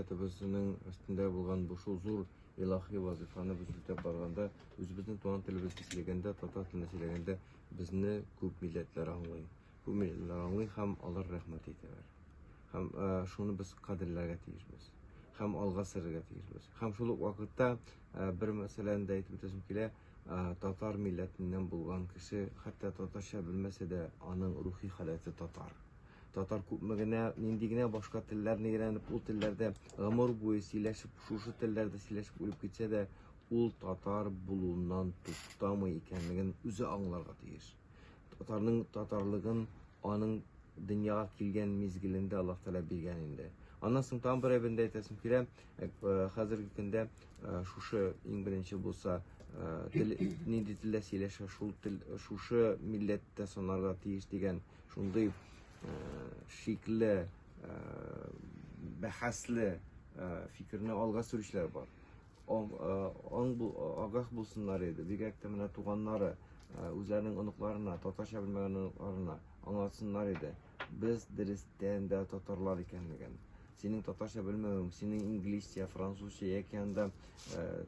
Милләтебезнең өстендә булган бу шул зур илаһи вазыйфаны без үтәп барганда, үзебезнең туган телебездә сөйләгәндә, татар телендә сөйләгәндә, безне күп милләтләр аңлый. Күп милләтләр аңлый һәм алар рәхмәт әйтәләр. Һәм шуны без кадерләргә тиешбез. Һәм алга сөрергә тиешбез. Һәм шул ук вакытта бер мәсьәләне дә әйтеп үтәсем килә, татар милләтеннән булган кеше, хәтта татарча белмәсә дә, аның рухи халәте татар. Татар күпме генә, нинди генә башка телләрне өйрәнеп, ул телләрдә гомер буе сөйләшеп, шушы телләрдә сөйләшеп үлеп китсә дә, ул татар булуыннан туктамый икәнлеген үзе аңларга тиеш. Татарның татарлыгын аның дөньяга килгән мизгелендә Аллаһ Тәгалә биргән инде. Аннан соң тагын бер әйберне дә әйтәсем килә. Хәзерге көндә шушы иң беренче булса, тел, нинди телдә сөйләшә, шул тел, шушы милләттә санарга тиеш дигән шундый шикле, бәхәсле фикерне алга сүрүчеләр бар. Аң агаһ булсыннар иде. Бигрәк тә менә туганнары үзләренең оныкларына, татарча белмәгән оныкларына аңлатсыннар иде. Без дөрестән дә татарлар икәнлеген. Синең татарча белмәвең, синең инглизчә, французча яки анда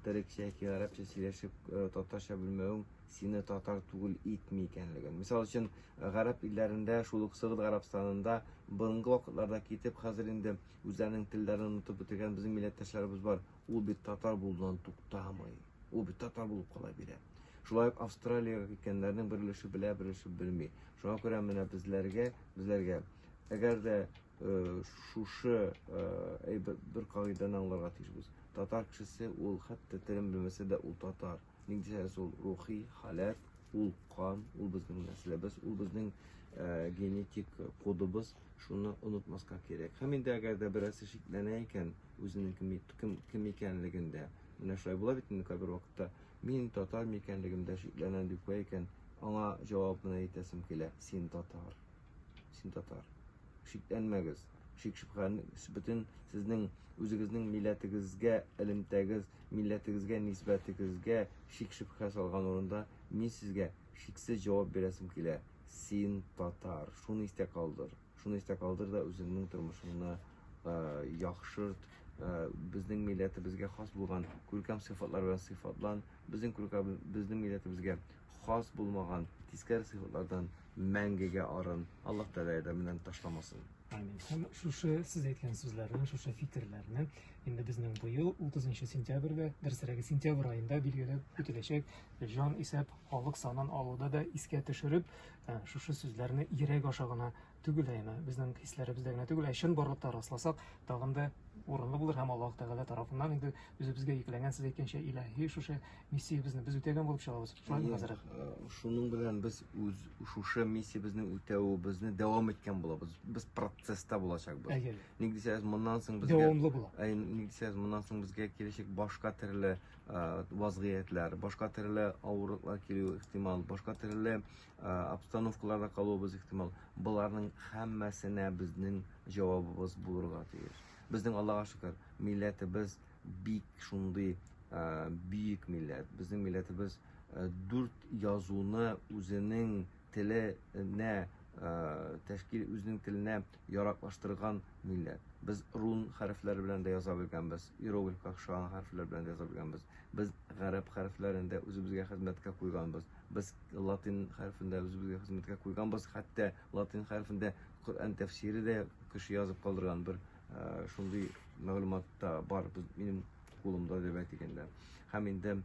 төрекчә яки гарәпчә сөйләшеп татарча белмәвең сине татар түгел итми икәнлеген. Мисал өчен, гарәп илләрендә, шул ук Согуд Гарәбстанында борынгы вакытларда китеп, хәзер инде үзләренең телләрен онытып бетергән безнең милләттәшләребез бар. Ул бит татар булудан туктамый. Ул бит татар булып кала бирә. Шулай ук Австралиягә киткәннәрнең бер өлеше белә, бер өлеше белми. Шуңа күрә менә безләргә, безләргә әгәр дә шушы әйбер бер кагыйдәне аңларга тиешбез. Татар кешесе ул хәтта телен белмәсә дә ул татар. Ник дисәгез, ул рухи халәт, ул кан, ул безнең нәселебез, ул безнең генетик кодыбыз, шуны онытмаска кирәк. Һәм инде әгәр дә берәрсе шикләнә икән үзенең кем, кем, кем икәнлегендә, менә шулай була бит инде кайбер вакытта, мин татар микәнлегемдә шикләнәм дип куя икән, аңа җавабын әйтәсем килә, син татар. Син татар. Шикләнмәгез. Шик-шөбһәне бөтен сезнең үзегезнең милләтегезгә элемтәгез, милләтегезгә нисбәтегезгә шик-шөбһә салган урында мин сезгә шиксез җавап бирәсем килә, син татар. Шуны истә калдыр. Шуны истә калдыр да үзеңнең тормышыңны яхшырт, безнең милләтебезгә хас булган күркәм сыйфатлар белән сыйфатлан, безнең күркәм безнең милләтебезгә хас булмаган тискәре сыйфатлардан мәңгегә арын. Аллаһ Тәгалә ярдәменнән ташламасын. Амин. Һәм шушы сез әйткән сүзләрне, шушы фикерләрне инде безнең быел 30 сентябрьдә, дөресрәге сентябрь аенда билгеләп үтеләчәк җан исәп халык санын алуда да искә төшереп, шушы сүзләрне йөрәк аша гына түгел, әмма безнең хисләребездә генә түгел, ә чынбарлыкта расласак, тагын да урынлы булыр һәм Аллаһ Тәгалә тарафыннан инде үзебезгә йөкләнгән, сез әйткәнчә, илаһи шушы миссиябезне без үтәгән булып чыгабыз. Шулаймы, хәзрәт? Шуның белән без үз шушы миссиябезне үтәвебезне дәвам иткән булабыз. Без процесста булачакбыз. Әйе. Ник дисәгез, моннан соң безгә дәвамлы була. Әйе, ник дисәгез, моннан соң безгә киләчәк башка төрле вазгыятьләр, башка төрле авырлыклар килүе ихтимал, башка төрле обстановкаларда калуыбыз ихтимал. Боларның һәммәсенә безнең җавабыбыз булырга тиеш. Безнең, Аллага шөкер, милләтебез бик шундый бөек милләт. Безнең милләтебез дүрт язуны үзенең теленә тәшкил, үзенең теленә яраклаштырган милләт. Без рун хәрефләре белән дә яза белгәнбез, иероглифка охшаган хәрефләр белән дә яза белгәнбез. Без гарәп хәрефләрен дә үзебезгә хезмәткә куйганбыз. Без латин хәрефен дә үзебезгә хезмәткә куйганбыз. Хәтта латин хәрефендә Коръән тәфсире дә кеше язып калдырган бер шундый мәгълүмат та бар без минем кулымда дип әйтик инде. Һәм инде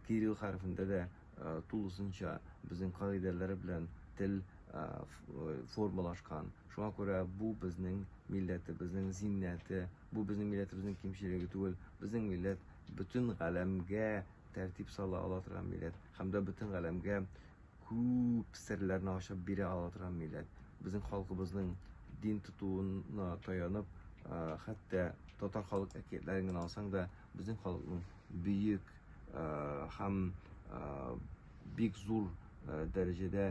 кирилл хәрефендә дә тулысынча безнең кагыйдәләре белән тел формалашкан. Шуңа күрә бу безнең милләтебезнең зиннәте, бу безнең милләтебезнең кимчелеге түгел. Безнең милләт бөтен галәмгә тәртип сала ала торган милләт һәм дә бөтен галәмгә күп серләрне ачып бирә ала торган милләт. Безнең халкыбызның дин тотуына таянып, хәтта татар халык әкиятләрен генә алсаң да, безнең халыкның бөек һәм бик зур дәрәҗәдә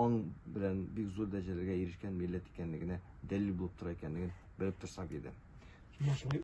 аң белән бик зур дәрәҗәләргә ирешкән милләт икәнлегенә дәлил булып тора икәнлеген белеп торсак иде. Менә шулай.